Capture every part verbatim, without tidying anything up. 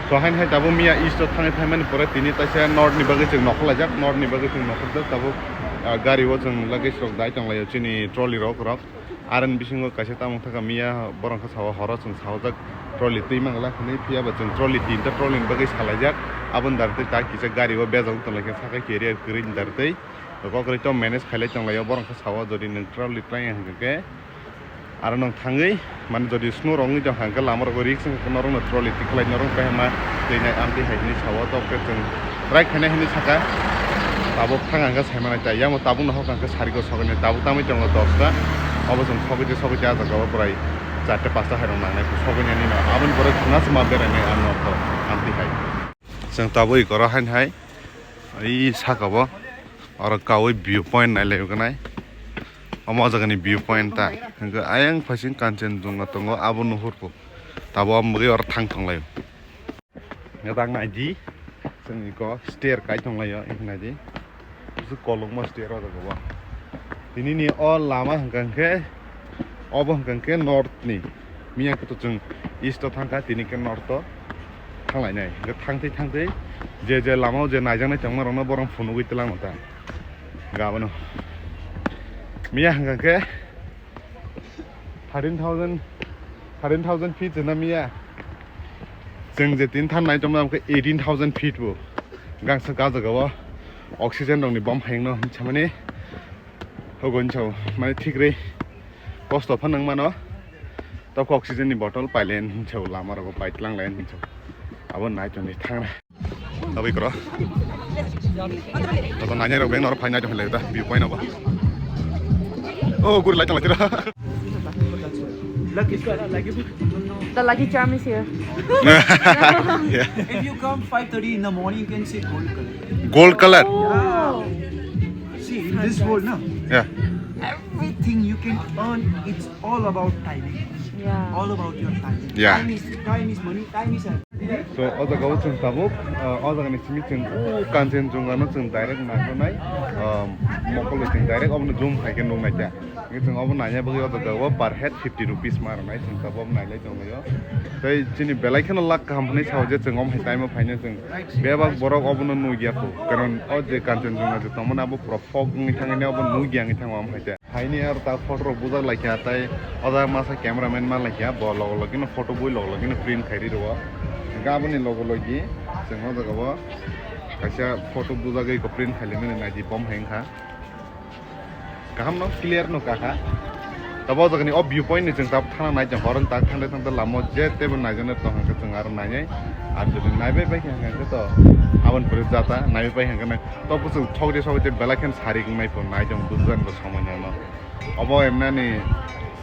So, hain hai tabuk miya east o thangwi phaimani pore tini taisa north ni bagwi chwng nokhorlaijak, north ni bagwi chwng nokhorjak tabuk, ah, gari o chwng luggage rok dai tonglaio chini trolley rok rok. Aroni bisingo kaisa tamung thaka miya borok khe sao horo chwng saojak trolley twi mangla hinwi, phiya ba chwng trolley tinta trolley ni bagwi salaijak. Aboni dar twi tak kisa gari o bejak tonglaikha saka carrier kwrwi ni dar twi. Kokri to manage khailai tonglaio borok khe sao jodi nwng trolley twlai hwnkhe. Aro nwng thangwi, mane, jodi snow rok wngwi tong kha, hwnkhe lama rogo risk wngkha, norokno trolley tikhlai norok pehma twi nai amtwi hai hinwi sao, tok khe chwng try khainai hinwi sakha. Tabuk thang ang khe sai manai tai, yamo tabukno hok ang khe sariko soknai, tabuk tangwi tongo dosta, obo chwng sogwi tei sogwi tei ah jagao bwrai charta pasta hai rok nangnai, sogwi nani no, aboni pore khwna se ma berainai ang norok amtwi hai. Chwng tabuk ikoro hain hai, ui saka bo. Oro kaui view point nai lai wngnai. Omo o jaga ni view point ta. Hwnkhe ayang phaising Kanchenjunga tongo, abo nuhur po. Tabo omo bagwi oro thang tong lai. Nang nai di. Chwng iko stair kai tong lai o, iko nai di. Bwswk kolokma stair o jaga o. Tini ni o lama hwnkha hwnkhe Obo hwnkha khe north ni, miya khe to chwng east o thangkha, tini khe north o thanglainai. Hwnkhe thangtwi thangtwi je je lama o je naijaknai tongma rokno borok phunugwi twlang ta. Hwnkhe abono miya hwnkha khe thirteen thousand, thirteen thousand feet hwnna miya. Chwng je tini thangnai tongma khe eighteen thousand feet bo. Gangsa ka jaga o oxygen rokni bom hayungno hinsamani. Hogo hinsa mane thik rwi kosto phano wng mano. Tokha oxygen ni bottle paile hinsa lama rogo paitlang lai hinsa. Abo nai tongwi thangra. Abo ikoro. Joto nanya rok beng noro phai nai tong lai da view point abo. Oh, guri lai tong lai tira. The lucky charm is here. Yeah. If you come five thirty in the morning, you can see gold color. Gold color. Oh. See, in this world, no? Yeah. Everything you can earn, it's all about timing. Yeah. All about your timing. Yeah. Time is, time is money, time is everything. So, o jaga o chwng tabuk, uh, o jaga ni simi chwng, uh, Kanchenjunga no chwng direct naitonai, um, mokol bai chwng direct obono zoom khai khe nuknai kha. Hwnkhe chwng obo naina bagwi o jaga o per head fifty rupees ma rwnai, chwng tabuk nailai tonglaio. Tei chini belai kheno luck kaham hwnwi sao je chwng omo hai time o phaina chwng bebak borok obono nukya kho. Karon o je Kanchenjunga je tongmani abo pura fog wngwi thangwi obo nukya wngwi thango omo hai te. Haini aro ta photo rok bujak lai kha tei o jaga masa cameraman ma lai kha bo logo logi no photo bui logo logi no print khai ri rwo. Hwnkhe aboni logo logi chwng o jaga o kaisa photo bujagwi print khai limani nai di bom hai wngkha. Kaham no clear no kakha. Tabo o jaga ni o view point ni chwng tab thana nai jang hor wng tak thangde thangde lama o je tebo nai jana tong hwnkhe chwng aro nai nai. Ar jodi nai bai bai khe hwnkhe to aboni pore jata nai bai bai hwnkhe nai. Tobo chwng thok de sogwi tei belai khe sari wngnai pho nai jang bujjan bo somoi nai no. Obo emnani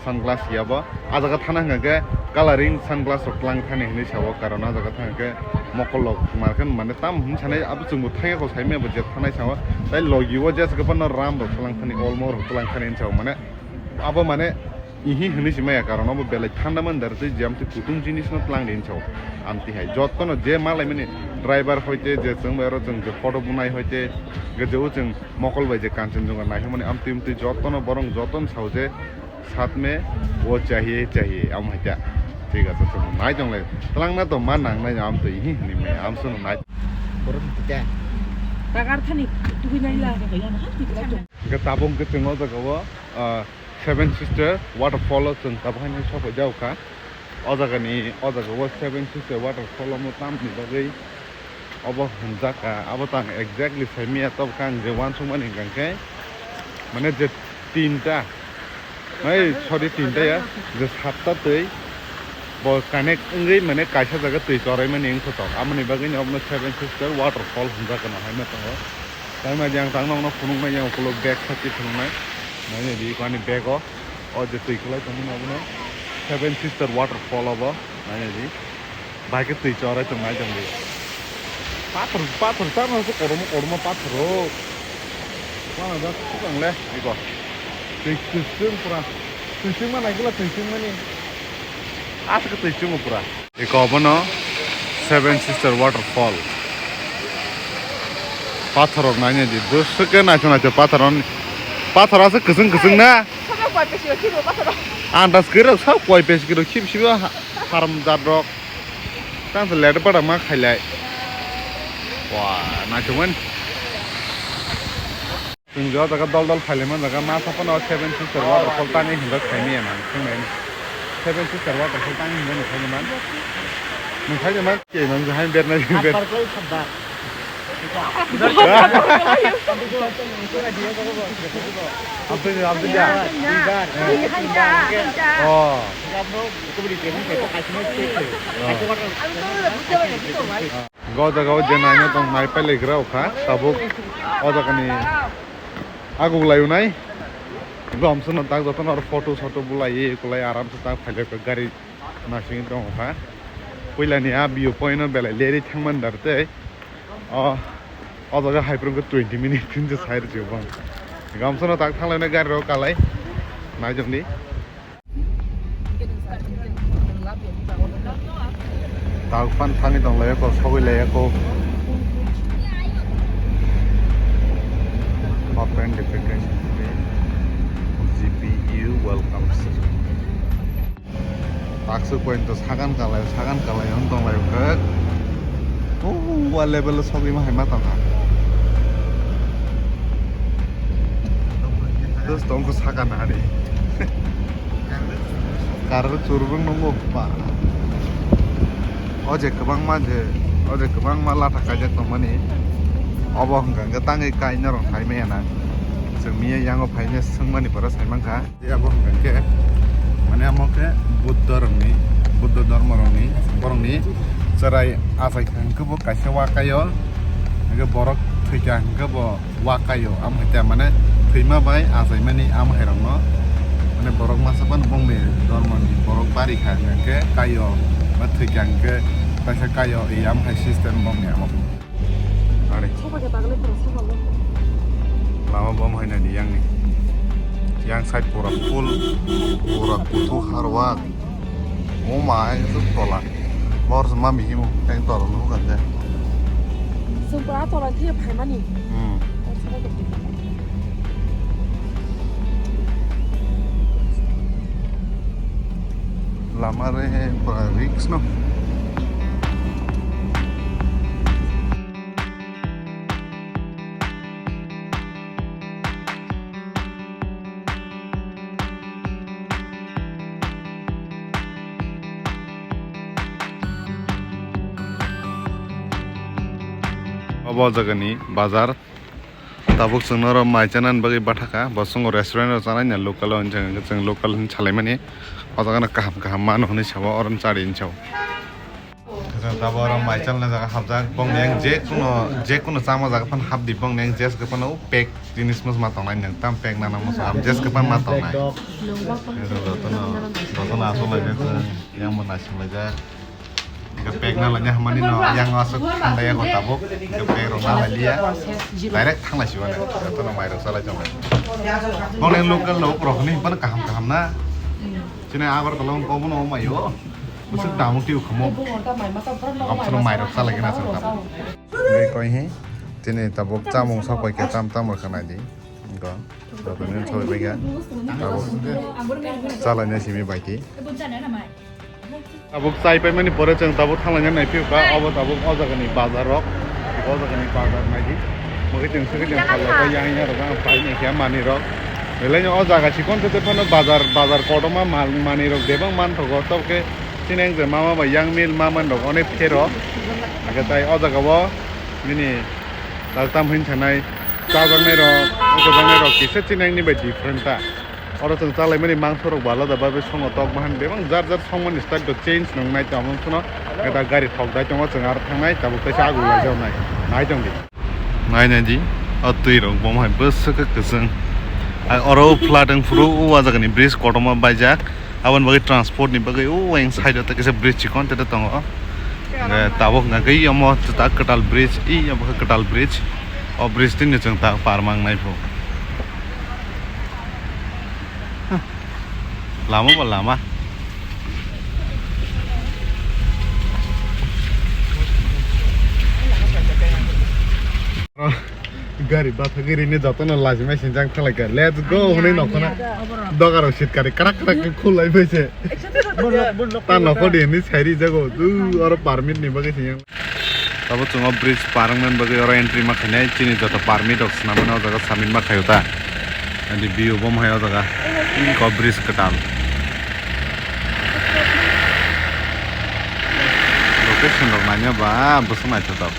sunglass ya bo. Ah jaga thana hwnkha khe coloring sunglass rok twlang thani hinwi sao, karon ah jaga thana hwnkhe mokol rok markhe mane tam hinwi sanai abo chwngbo thaiya kho saimaya bo je thanai sao. Tai logi o je aswk phano ram rok twlang thani, olmo rok twlang thani hinwi sao, mane abo mane ihi hinwi si maya, karon abo belai thanda man dar tei jam tei kutung jinis no twlang di hinwi sao. Amtwi hai jotto no je malaimani driver hoite je chwng bai oro chwng je photo bunai hoite je o chwng mokol bai je Kanchenjunga naihimani amtwi amtwi jotono borong jotono sao je, "Sat mein wo chahiye, chahiye," amo hai ta. Thik ache, chwng nai tong lai. Twlangna to ma nang nai, amtwi hi hwnwi maya, amswk nai. Borok ni kya? Takar thani tugui nai la. Hwnkhe tabuk hwnkhe chwng o jaga o, ah, Seven Sister Waterfall o chwng tabuk haino sok jak kha. O jaga ni, o jaga o Seven Sister Waterfall omo tamni bagwi obo hwnjak kha, abo tang exactly saimaya, tobo khe ang je uansukmani hwnkha khe, mane je tinta, nai, sorry, tinta ya, je satta twi bo connect wngwi mane kaisa jaga twi choraimani wngkha tok, aboni bagwino obono Seven Sister Waterfall hwnjak hwnwi hai ma tongo. Tei ma di ang tang nokno phunuknai, yang ukulok bag sati phunuknai, nai di ani bag o. O je twi kwlai tongmani obono Seven Sister Waterfall obo, nai di. Bai khe twi chorai tong nai tong di. Pathor, pathor tamo se kormo, kormo pathor o. Wana da tukang le, iko. Twi, twi chwng pura. Twi chwng ma nai kila twi chwng mani. Aswk twi chwng pura. Eko obono Seven Sister Waterfall. Pathor rok naina di, bwswk khe naithok naithok pathor rok. Pathor aswk kwchwng kwchwng na. Sono koi pesi rok khibo pathor rok. Andas kwrwi rok sab koi pesi kwrwi khib sibo ha-, haram jat rok. Tang se letter pada ma khailai. Wa, naithokmani. Chwng jo jaga dol dol khailai man jaga ma saphano seven sister waterfall tangwi hinba khaimaya nang thangmani. Seven sister waterfall tangwi hinba nang khaimani man. Nang khaimani man, khe man jahai bernai ber. Abdul, Abdul ya. Oh. Go jaga o je naina tong nai pai lai gra kha tabuk o jaga ni aguk lai unai. Gom sono tak joto no photo soto bulai kulai aram se tak phai le gari nasing tong kha. Puila ni a view point no belai leri thang man dar tei. O, o jaga hai phwrwng khe twenty minute hinse sai rwchio bang. Gamsa no tak thanglai na gari rok kalai. Nai jong di. Tak pan thangwi tong lai ko, sogwi lai ko. Open defecation free. G P U welcome. Takswk point to sagan kalai, sagan kalai wng tong lai khe. O wa level o sogwi ma hai ma tong kha. Dos tong kho sagan hari. Kar churwng nungo ba. O je kwbangma je, o je kwbangma latha kaijak tongmani. Obo hwnkha hwnkhe tangwi kaina rok hai maya na. Chwng miya yango phaina swngmani pora sai mankha. Abo hwnkha khe, mane amo khe Buddha rokni, Buddha dhormo rokni, borokni chwrai achai kha hwnkhe bo kaisa wakaio, hwnkhe borok thwikha hwnkhe bo wakaio, amo hai khe mane thwima bai achaimani amo hai rokno, mane borok masa phano bongni dhormoni borok bari kha hwnkhe kaio, ba thwikha hwnkhe kaisa kaio, amo hai system bongni amo. Ari. Lama bom hai nani yang ni. Yang side pura full, pura kutu harwa. Oh my, itu tola. Bor sama mihimu, yang tola nu kan deh. Sempurna tola dia phaimani. Hmm. Lama re pura risk no. Obo jagani bazar. Tabuk chwng norok mai chanani bagwi bathakha, bo chwng restaurant o chanai na local o hinwi chwng local hinwi salaimani. O jaga no kaham kaham mano hinwi sabo, oro chari hinwi sabo. Tabuk oro mai chalna jaga hapjak, bongni yang je kuno, je kuno chama jaga phano hapdi, bongni yang je se phano pack jinis mos ma tongnai nang, tam pack nana mos ham je se phano ma tongnai. Jotono, jotono aswk laijak, yang bo naisik laijak. Hingke pack na laina hamani no, yang aswk thanglaiya go tabuk. Hingke pack rok na lailiya. Direct thanglai siya ne. Jotono mai rok salai tongo. Bongni local rok rok ni pan kaham kaham na. Chini Agartala wng kobo no mayo. Bwswk damu twi khamo. Absoro mai rok salai gana sir tabuk. Bai koi he. Chini tabuk chamung sapai khe tam tam rok khanai di. Go. Tabuk ni sabai bai khe. Tabuk. Salai na simi bai ti. Tabuk chai paimani pore chwng tabuk thanglaina naiphiu kha, obo tabuk o jagani bazar rok, o jagani bazar naidi. Mwkhai chwng swkhe chwng phalok bai yang yang rok ang pai naikha manwi rok. Belai no o jaga chikon tete phano bazar, bazar kotorma mal manwi rok bebak manthogo, tabuk khe chini ang je mama bai yang mil maman rok onek phero. Hake tai o jaga o nini tal tam hin sanai chajaknai rok, chajaknai rok kisa chini ang ni bai different ta. Oro chwng chalaimani mangso rok bala da bai songo tok bahan bebak jar jar songmani style to change nung nai tamo phano eta gari thok dai tongo chwng aro thangnai tabuk teisa agulai jawnai nai tongdi. Nai nai di o twi rok bo hai bwswk khe kwchwng. Ai oro flood wng phuru o ah jagani bridge kotorma baijak aboni bagwi transport ni bagwi o ayang side o tei kaisa bridge chikon tete tongo. Tabuk hwnkha khe omo ta kwtal bridge, i omo khe kwtal bridge. O bridge tini chwng ta par mang nai pho. Lama ba lama. Gari bathagwi rini jotono lachimai sinjak thalaikha. Let's go hwnwi nokhona. Dogarok sitkari krak krak khe khulai phaise. Ta nokho de hwnwi sairi jago. Du oro permit ni bagwi sinjak. Tabo chwng o bridge par wngmani bagwi oro entry ma khainai, chini joto permit rok swnamani o jaga submit ma khaio ta. Ani view bo hai o jaga. Ko bridge kwtal. Location rok nanya ba bwswk naithotok.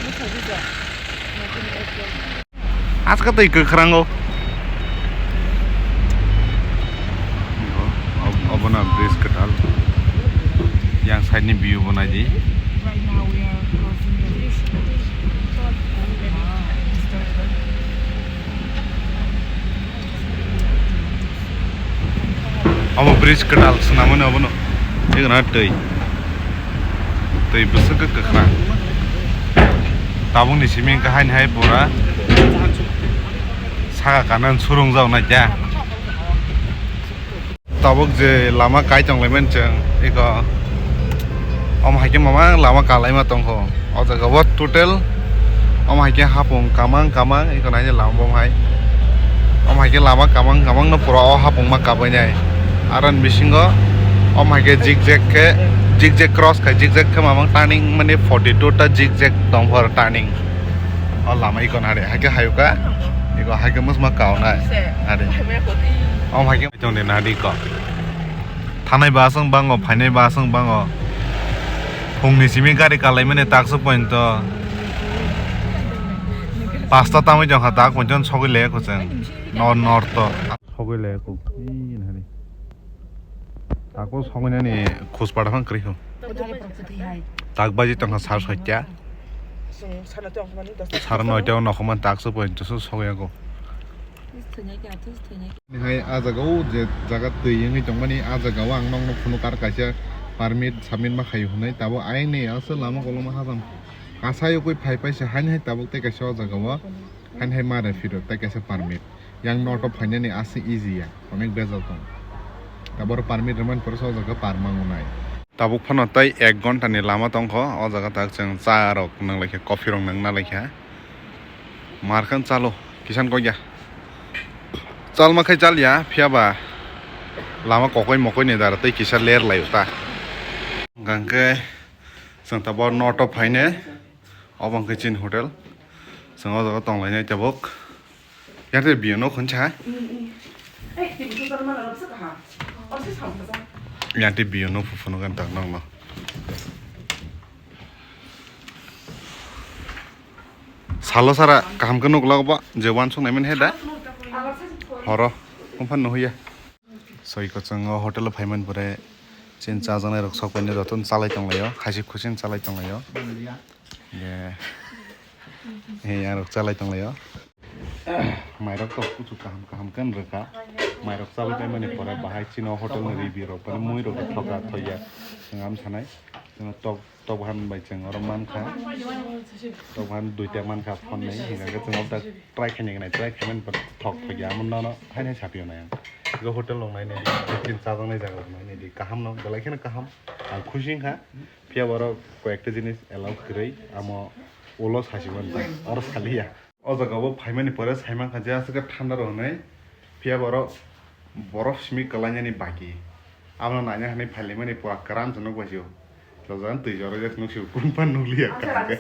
Aska twi kwkhwrango. Obono bridge kwtal. Yang side ni view bo naidi. Obo bridge kwtal swnamani obono. Egana twi. Twi bwswk khe kwkhwrang. Tabukni simi wngkha haini hai pura saka kanan surungjak nai khe. Tabuk je lama kai tonglaimani chwng eko. Omo hai khe mama lama kalaima tongkho. O jaga o total omo hai khe hapung kamang kamang eko naidi lama bo hai. Omo hai khe lama kamang kamang no pura o hapung ma kabainai. Aro ni bisingo omo hai khe zigzag khe zigzag cross khai zigzag khe mamang turning mani forty two ta zigzag tongkho turning. O lama eko nade hai khe hayuka eko hai khe musma kaunai nade. Omo hai khe tongde nadi ko. Thanai ba aswng bango, phainai ba aswng bango. Phungni simi gari kalaimani taksa pointo. Pasta tamwi jongkha tak pointo sogwi le kuchung. Nor nor to. Sogwi le ku. Ii, nari. Ako sogwi nani khuspada phang kri hu. Tak baji tongkha sar soitya. Sar noitya o nokhoman taksa pointo so sogwi ako. Hai, ah jaga o je jaga twi wngwi tongmani, ah jaga o ang nokno phunuk, ar kaisa permit submit ma khaio hwnwi. Tabuk ayangni aswk lama koloma hajam kasai ukui phai paisa haini hai tabuk tei kaisa o jaga o haini hai mare phiro tei kaisa permit. Yang noto phainani aswk easy ya, onek bejal tong. Tabuk permit rwmani pore se o jaga par mango nai. Tabuk phano tei ek ghonta ni lama tongkho, o jaga tak chwng cha rok nang laikha, coffee rok nang na laikha. Markhan chalo, kisan koi ya. Chalma khai chal ya, phiya ba lama kokoi mokoi ni dara tei kisa ler lai ta. Hwnkha hwnkhe chwng tabuk noto phaine, obo hwnkhe chini hotel. Chwng o jaga tong lainai tabuk. Yate biyo no khon cha. Yate biyo no phunu gan tak nang no. Salo sara kaham khe nuklak ba je uansuk naiman he da. Horo kumphan nuhuya. Soi kochongo hotel o phaiman pore chin chajaknai rok sok painai jotono chalai tonglaio, haisi khusin chalai tonglaio. Ye. He yang rok chalai tonglaio. Mairok to kuchuk kaham kaham khe nrwkha. Mairok chabai paimani pore bahai chini hotel ni review rok pore mui rok thoka thoya. Chwng am sanai. Chwng tok Tok han bai chwng oro mankha. Tok han duita mankha phone nai, hingkha khe chwng oro try khainai, try khaimani thok thok ya, amo nono haino sapio nai ang. Bo hotel rok nainai di, chin chajaknai jaga rok nainai di, kaham no, belai kheno kaham. Ang khusi wngkha, phiya borok koi ekta jinis allow kwrwi, amo ulo sasi mani, oro saliya. O jaga o phaimani pore saimankha je aswk khe thanda rw hwnwi, phiya borok borof simi kwlainani baki. Abono naina hwnwi phailaimani pua kwran se nuk bai sio. Jajagani twi jorojak nuk sio, kunpan nukliya kaham khe.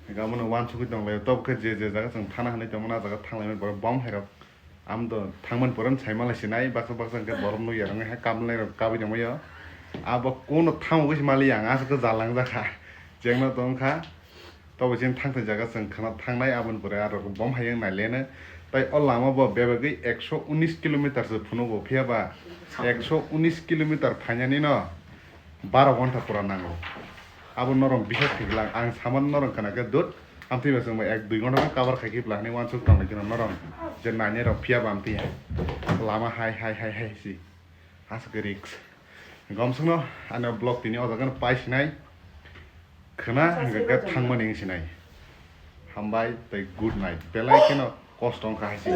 Hinkhe abono uansugwi tonglaio, tok khe je je jaga chwng thana hwnwi tongmani, ah jaga thanglaimani borok bom hairok. Amo do thangmani pore sai malai sinai, baksa baksa hinkhe borok nukya rok wngkha, kablairok kabui tongbaio. Abo kuno thamogwi se maliya ang, aswk khe jalangjak kha. Chengno tongkha. Tobo chini thangthai jaga chwng khwna thangnai, aboni pore aro bom hai wng nai leno. Tai o lama bo bebagwi ekso unis kilometer se phunugo, phiya ba ekso unis kilometer phainani no baro ghonta pura nango. Abo norok bisa thwigwlak, ang samano norok khwna khe dut, amtwi ba chwng bo ek dui ghonta no cover khai khe pla hinwi uansuk tongwi kheno norok je nainai rok, phiya ba amtwi hai lama hai hai hai hai si. Aswk risk. Gomsokno ani vlog tini o jaga no pai sinai. Khwna hwnkhe thangmani wng sinai. Hambai tei good night. Belai kheno kosto wngkha hai se.